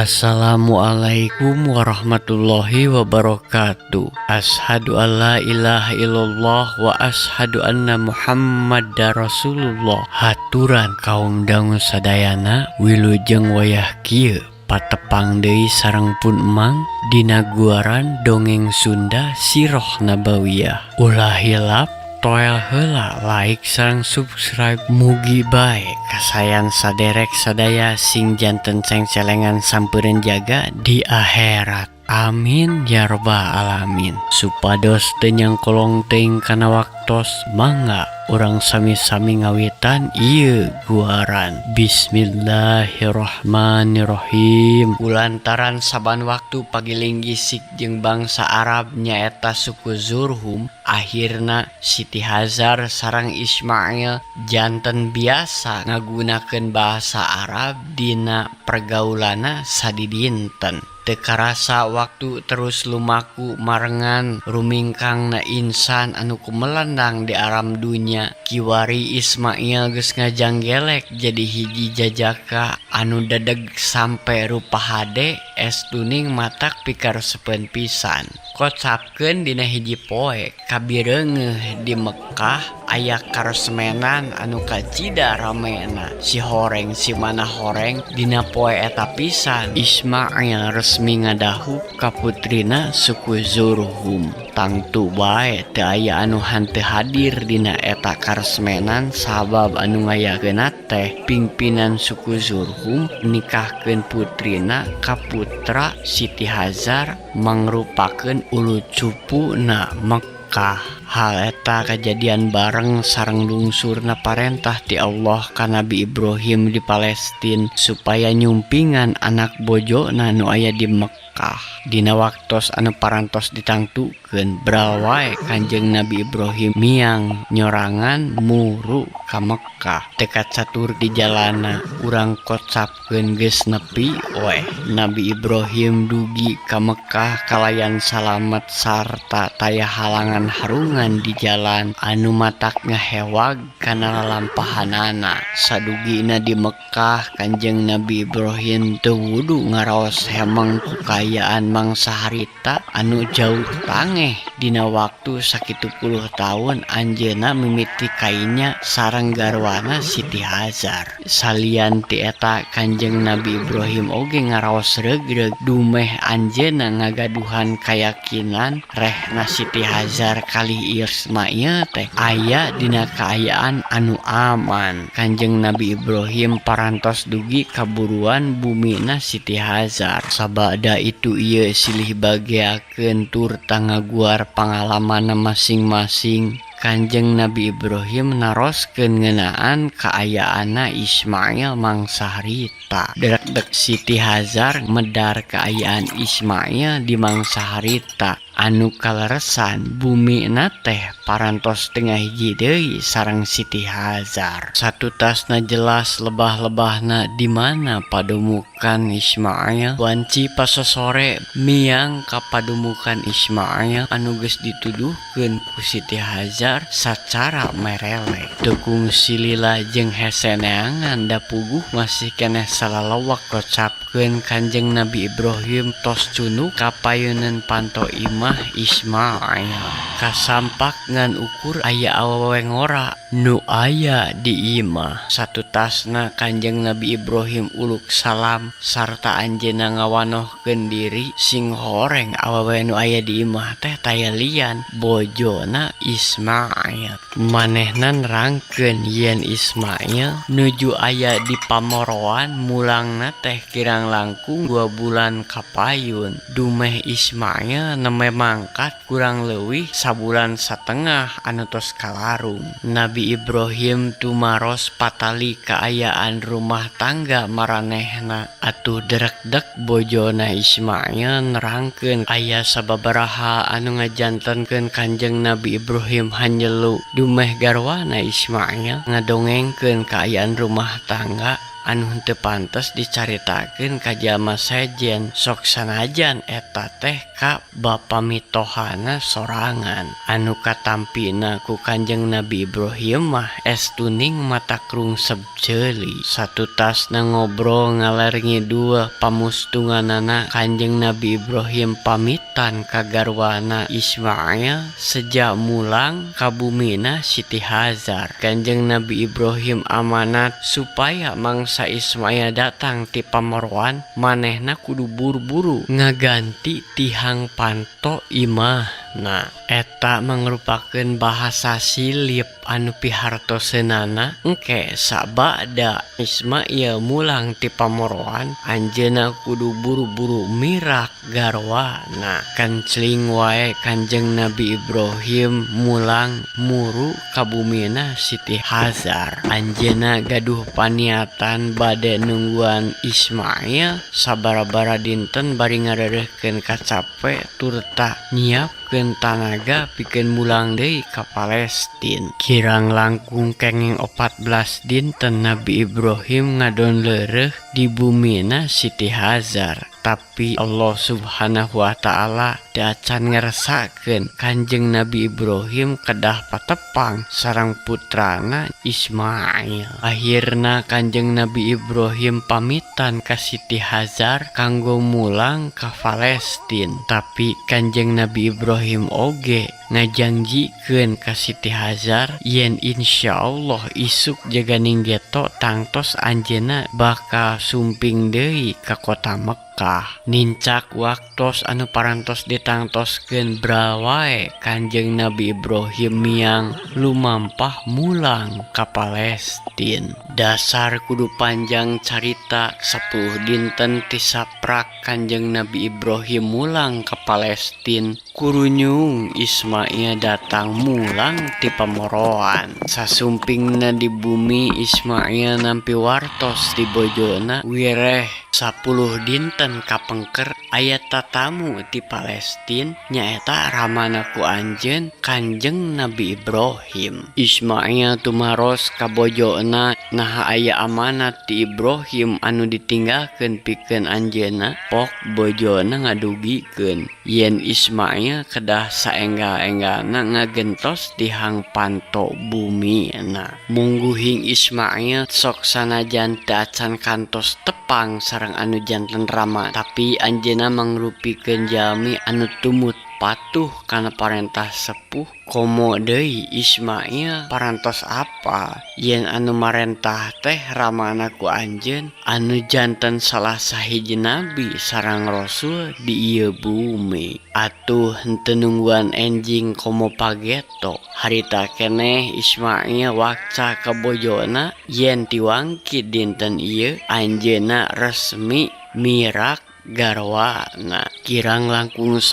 Assalamualaikum warahmatullahi wabarakatuh. Asyhadu alla ilaha illallah wa asyhadu anna Muhammadar Rasulullah. Haturan kaum dangu sadayana, wilujeng wayah kieu patepang deui sareng pun emang dina guaran Dongeng Sunda Siroh Nabawiyah. Ulah hilap toel heula like sareng subscribe, mugi bae kasayan saderek sadaya sing janten cengcelengan sampeureun jaga di akhirat. Amin ya robbal alamin. Supados teu nyangkolong teuing kana waktos, mangga urang sami-sami ngawitan ieu guaran. Bismillahirrahmanirrahim. Kulantaran saban waktu pagiling gisik jeung bangsa Arab, nyaeta suku Zurhum, akhirna Siti Hajar sareng Ismail janten biasa ngagunakeun bahasa Arab dina pergaulana sadidinten. Teu karasa waktu terus lumaku marengan rumingkangna insan anu kumelandang di alam dunya. Kiwari Ismail geus ngajanggelek jadi hiji jajaka anu dedeg sampe rupa hade estuning matak pikaresepeun pisan. Kocapkeun dina hiji poe kabireungeuh di Mekkah aya karesmenan anu kacida ramena, si horeng si mana horeng. Dina poe eta pisan Ismail resmi ngadahup ka putrina suku Zurhum. Tangtu bae teu aya anu henteu hadir dina eta karesmenan, sabab anu ngayakeunna teh pingpinan suku Zurhum nikahkeun putrina ka putra Siti Hajar, mangrupakeun ulu cupuna Mekkah. Hal eta kajadian bareng sareng lungsurna parentah ti Allah ka Nabi Ibrahim di Palestin supaya nyumpingan anak bojona nu aya di Mekkah. Dina waktos anu parantos ditangtukeun, bral wae Kanjeng Nabi Ibrahim miang nyorangan muru ka Mekkah. Teu kacatur di jalana, urang kocapkeun geus nepi we. Nabi Ibrahim dugi ka Mekkah kalayan salamet sarta taya halangan harungan di jalan anu matak ngahewag kana lalampahanana. Sadugina di Mekkah, Kanjeng Nabi Ibrahim teu wudu ngaraos hemeng ku kaayaan mangsa harita anu jauh tangeh dina waktu sakitu puluh tahun anjeunna mimiti kainya sareng garwana Siti Hajar. Salian ti eta, Kanjeng Nabi Ibrahim oge ngaraos regreg dumeh anjeunna ngagaduhan kayakinan rehna Siti Hajar kalih Ismail teh aya dina kaayaan anu aman. Kanjeng Nabi Ibrahim parantos dugi kaburuan bumina Siti Hajar. Sabada itu ieu silih bageakeun turta ngaguar pangalamanna masing-masing. Kanjeng Nabi Ibrahim naroskeun ngeunaan kaayaanna Ismail mangsa harita. Drekdek Siti Hajar medar kaayaan Ismail di mangsa harita anu kaleresan bumina teh parantos teu ngahiji deui sareng Siti Hajar. Satutasna jelas lebah-lebahna di mana padumukan Ismail. Wanci pasosore miang ka padumukan Ismail anu geus dituduhkeun ku Siti Hajar sacara merelek. Teu kungsi lila jeung hese neangan da puguh masih keneh salalewek. Kocapkeun Kanjeng Nabi Ibrahim tos cunduk ka payuneun panto imah Ismail. Kasampak ngan ukur aya awewe ngora nu aya di imah. Satutasna Kanjeng Nabi Ibrahim uluk salam sarta anjeunna ngawanohkeun diri, sing horeng awewe nu aya di imah teh taya lian bojona Ismail. Manehna nerangkeun yen Ismail nuju aya di pamoroan, mulangna teh kirang langkung 2 bulan kapayun. Dumeh Ismail nembe mangkat kurang leuwih sabulan satengah anu tos kalarung. Nabi Ibrahim tumaros patali kaayaan rumah tangga maranehna. Atuh drekdek bojona Ismail nerangkeun aya sababaraha anu ngajantenkeun Kanjeng Nabi Ibrahim hanjelu dumeh garwana Ismail ngadongengkeun kaayaan rumah tangga. Anu henteu pantes dicaritakeun ka jalma sejen, sok sanajan eta teh ka bapa mitohana sorangan. Anu katampina ku Kanjeng Nabi Ibrahim mah estuning matak rungsep ceuli. Satutasna ngobrol ngaler ngidul pamustunganana, Kanjeng Nabi Ibrahim pamitan ka garwana Ismail seja mulang ka bumina Siti Hajar. Kanjeng Nabi Ibrahim amanat supaya mangsa Ismail datang ti pamoroan, manehna kudu buru-buru ngaganti tihang panto imahna. Eta mangrupakeun bahasa silip anu pihartoseunana engke sabada Ismail mulang ti pamoroan, anjeunna kudu buru-buru mirak garwana. Kencling wae Kanjeng Nabi Ibrahim mulang muru ka bumina Siti Hajar. Anjeunna gaduh paniatan bade nungguan Ismail sabaraha dinten bari ngareureuhkeun kacape turta nyiapkeun tanaga pikeun mulang deui ka Palestin. Kirang langkung kenging 14 dinten Nabi Ibrahim ngadon leureuh di bumina Siti Hajar. Tapi Allah Subhanahu wa Ta'ala teu acan ngeresakeun Kanjeng Nabi Ibrahim kedah patepang sareng putrana Ismail. Akhirna Kanjeng Nabi Ibrahim pamitan ka Siti Hajar kanggo mulang ka Palestin. Tapi Kanjeng Nabi Ibrahim oge ngajangjikeun ka Siti Hajar yen insya Allah isuk jaganing geto tangtos anjeunna bakal sumping deui ka kota Mekkah. Nincak waktos anu parantos ditangtoskeun bral wae Kanjeng Nabi Ibrahim miang lumampah mulang ka Palestin. Dasar kudu panjang carita, 10 dinten ti saprak Kanjeng Nabi Ibrahim mulang ka Palestin, kurunyung Ismail datang mulang ti pamoroan. Sasumpingna di bumi, Ismail nampi wartos ti bojona, wireh 10 dinten kapengker aya tatamu ti Palestin, nyaeta ramana ku anjeun, Kanjeng Nabi Ibrahim. Ismail tumaros ka bojona naha aya amanat ti Ibrahim anu ditinggalkeun pikeun anjeunna. Pok bojona ngadugikeun yen Ismail kedah saenggal-enggalna ngagentos tihang panto bumina. Mungguhing Ismail sok sanajan teu acan kantos tepang sareng anu janten rama, tapi anjeunna mangrupikeun jalmi anu tumut patuh kana parentah sepuh. Komo deui Ismail parantos apal yen anu marentah teh ramana ku anjeun anu janten salah sahiji nabi sareng rasul di ieu bumi. Atuh henteu nungguan enjing komo pageto, harita keneh Ismail wakca ka bojona yen tiwangki dinten ieu anjeunna resmi mirak garwana. Kirang langkung 10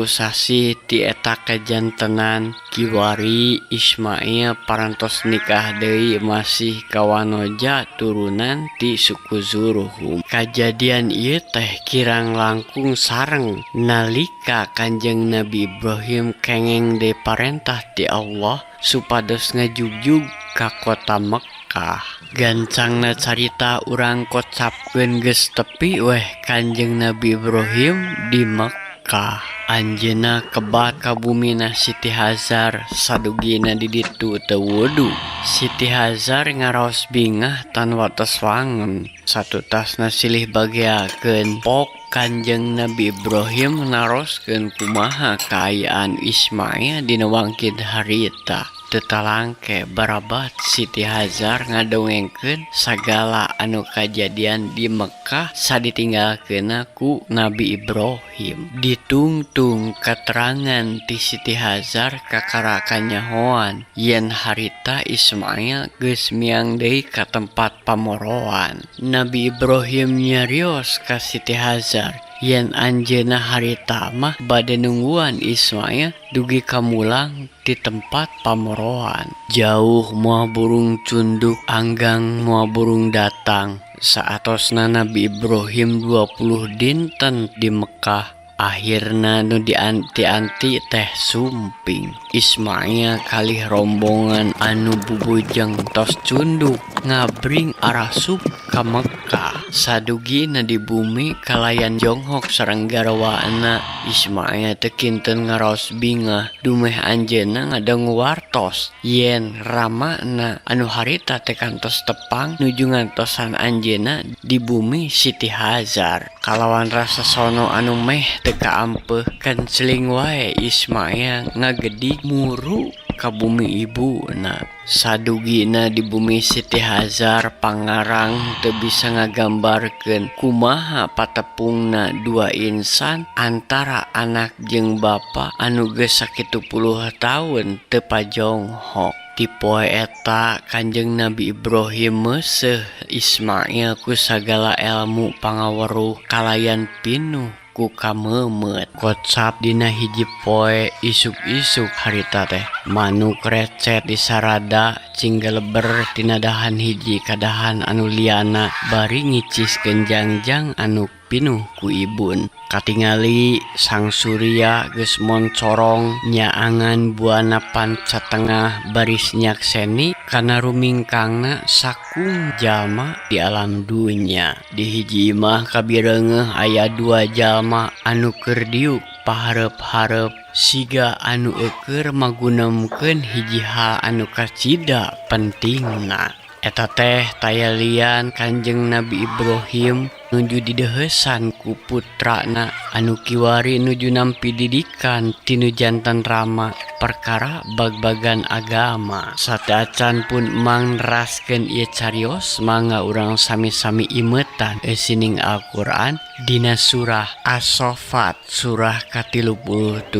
sasih ti eta kajantenan, kiwari Ismail parantos nikah deui, masih ka wanoja turunan ti suku Zurhum. Kajadian ieu teh kirang langkung sareng nalika Kanjeng Nabi Ibrahim kengeng deui parentah ti Allah supados ngajugjug ka kota Mekkah. Gancangna carita urang kocapkeun, geus tepi weh Kanjeng Nabi Ibrahim di Mekkah. Anjeunna kebat ka bumina Siti Hajar, sadugina di ditu teu wudu. Siti Hajar ngaraos bingah tan wates wangun. Satutasna silih bageakeun, pok Kanjeng Nabi Ibrahim naroskeun kumaha kaayaan Ismail dina wangkid harita. Teu talangke barabat Siti Hajar ngadongengkeun sagala anu kajadian di Mekkah saditinggalkeunna ku Nabi Ibrahim. Ditungtung katerangan ti Siti Hajar, kakara kanyahoan yen harita Ismail geus miang deui ka tempat pamoroan. Nabi Ibrahim nyarios ka Siti Hajar yen anjeunna harita mah bade nungguan Ismail dugi ka mulang ti tempat pamoroan. Jauh moal burung cunduk, anggang moal burung datang. Saatosna Nabi Ibrahim 20 dinten di Mekkah, Akhirna nu dianti-anti teh sumping. Ismail kalih rombongan anu bubujeng tos cunduk ngabring arasup ka Mekkah. Sadugina di bumi kalayan jonghok sareng garwana, Ismail teu kinten ngaraos bingah dumeh anjeunna ngadangu wartos yen ramana anu harita teh kantos tepang nuju ngantosan anjeunna di bumi Siti Hajar. Kalawan rasa sono anu meh teu kaampeuh kencling wae Ismail ngagedig muru ka bumi ibuna. Sadugina di bumi Siti Hajar pangarang teu bisa ngagambarkeun kumaha patepungna dua insan antara anak jeung bapa anu geus sakitu puluh taun teu pajonghok. Ti poe eta Kanjeng Nabi Ibrahim meuseuh Ismail ku sagala elmu pangaweruh kalayan pinuh ku kameumeut. Kocap dina hiji poe isuk-isuk harita teh manuk recet disarada cinggeleber tina dahan hiji ka dahan anu liana bari ngiciskeun jangjang anu pinuh ku ibun. Katingali sang surya geus moncorong nyaangan buana panca tengah baris nyakseni kana rumingkangna saking jalma di alam dunya. Di hiji imah kabireungeuh aya dua jalma anu keur diuk pahareup-hareup siga anu eukeur magunemkeun hiji hal anu kacida pentingna. Eta teh taya lian Kanjeng Nabi Ibrahim nuju dideheusan ku putrana anu kiwari nuju nampi didikan tinu janten rama perkara bagbagan agama. Sateuacan pun Emang neraskeun ieu carios mangga urang sami-sami imetan eusining Al-Qur'an dina surah As-Saffat surah ka-37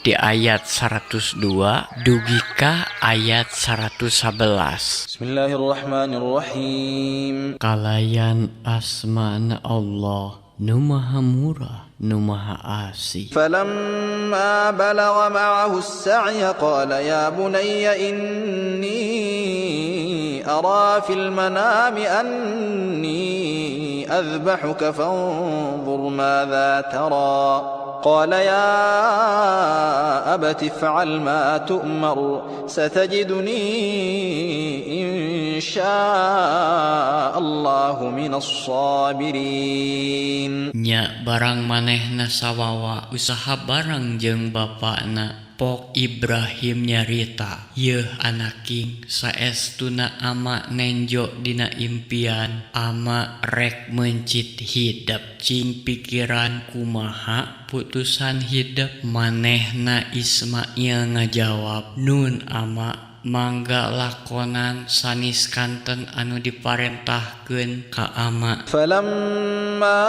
di ayat 102 dugi ka ayat 111. Bismillahirrahmanirrahim. Kalayan asmana Allah nu maha murah nu maha asih. فلما بلغ معه السعي قال يا بني إني أرى في المنام أني أذبحك فانظر ماذا ترى قال يا أبت افعل ما تؤمر ستجدني إن شاء الله من الصابرين. Nya barang manehna sawawa usaha bareng jeung bapana. Pok Ibrahim nyarita, "Yeuh anaking, saestuna ama nenjo dina impian ama rek meuncit hidep. Cing pikiran kumaha putusan hidep?" Manehna Ismail ngajawab, "Nun ama, mangga lakonan sanes kanten anu diparentahkeun ka ama." فلما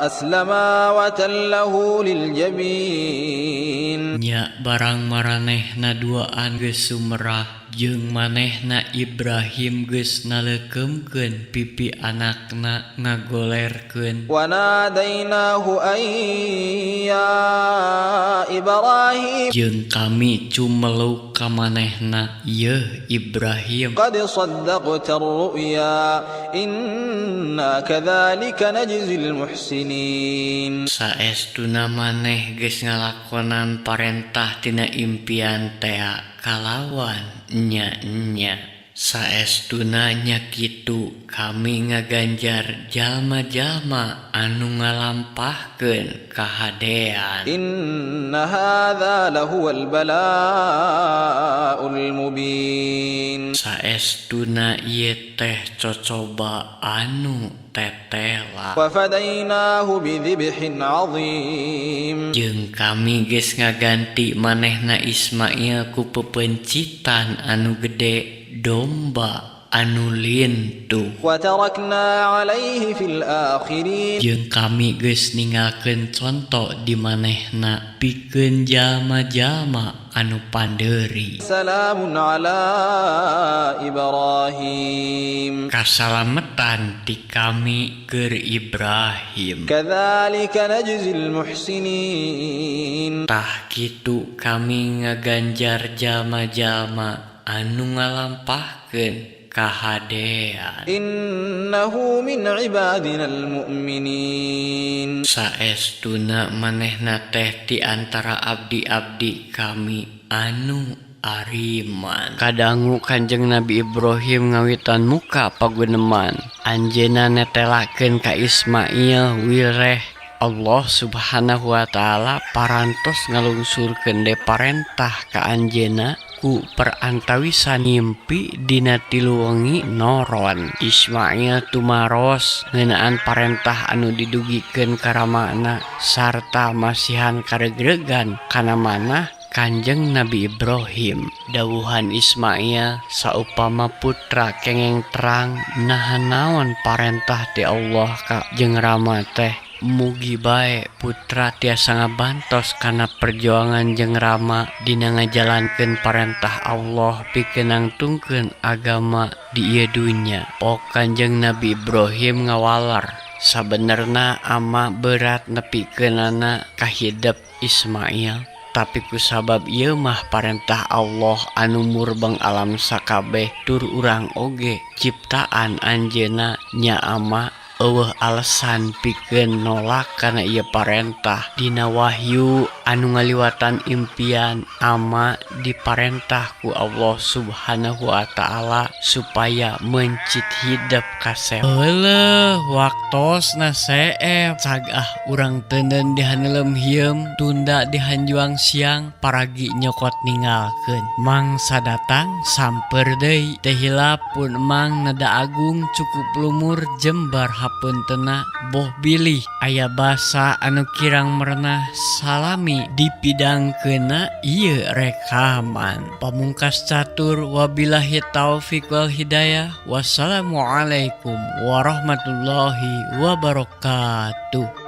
أسلما وتله للجبين. Nya barang maranehna duaan geus sumerah jeung manehna Ibrahim geus naleukeumkeun pipi anakna ngagolerkeun. وناديناه أن يا إبراهيم. Jeung kami cumeluk ka manehna, "Yeuh Ibrahim." قد صدقت الرؤيا إنا كذلك نجزي المحسنين. Saestuna maneh geus ngalakonan parentah tina impian tea kalawan nya-nya. Saestuna nya kitu kami ngaganjar jalma-jalma anu ngalampahkeun kahadean. إن هذا لهو البلاء المبين. Saestuna ieu teh cocoba anu tetela. وفديناه بذبح عظيم. Jeung kami geus ngaganti manehna Ismail ku pepencitan anu gede, domba anu lintuh. وتركنا عليه في الآخرين. Jeung kami geus ninggalkeun conto di manehna pikeun jalma-jalma anu pandeuri. سلام على إبراهيم. Kasalametan ti kami keur Ibrahim. كذلك نجزي المحسنين. Tah kitu kami ngaganjar jalma-jalma anu ngalampahkeun Kahadean. إنه من عبادنا المؤمنين. Saestuna manehna teh ti antara abdi-abdi kami anu ariman. Kadangu Kanjeng Nabi Ibrahim ngawitan muka paguneman. Anjeunna netelakeun ka Ismail wireh Allah Subhanahu wa taala parantos ngalungsurkeun deui parentah ka anjeunna ku perantawisan ngimpi dina tilu wengi noron. Ismail tumaros ngeunaan parentah anu didugikeun ka ramana sarta masihan karegregan kana manah Kanjeng Nabi Ibrahim. Dawuhan Ismail saupama putra kengeng terang naha naon parentah ti Allah ka jeung Rama teh. Mugi bae putra tiasa ngabantos kana perjuangan jeung Rama dina ngajalankeun parentah Allah pikeun nangtungkeun agama di ieu dunya. Pok Kanjeng Nabi Ibrahim ngawaler sabenerna ama berat nepikeunana kahidep Ismail. Tapi kusabab ieu mah parentah Allah anu murbeng alam sakabeh tur urang oge ciptaan anjeunna nya ama eueuh alasan pikeun nolak kana ieu parentah. Dina wahyu anu ngaliwatan impian ama diparentah ku Allah Subhanahu wa taala supaya mencit hidep kasep. Heuleuh waktosna seep cag ah urang teuneun dihaneulem hieum tunda dihanjuang siang paragi nyokot ninggalkeun. Mangsa datang samper deui teu hilap pun Emang nada agung cukup lumur jembar hapuntena boh bilih aya basa anu kirang merenah salami dipidangkeunna ieu rekaman. Pamungkas catur wabillahi taufik wal hidayah. Wassalamualaikum warahmatullahi wabarakatuh.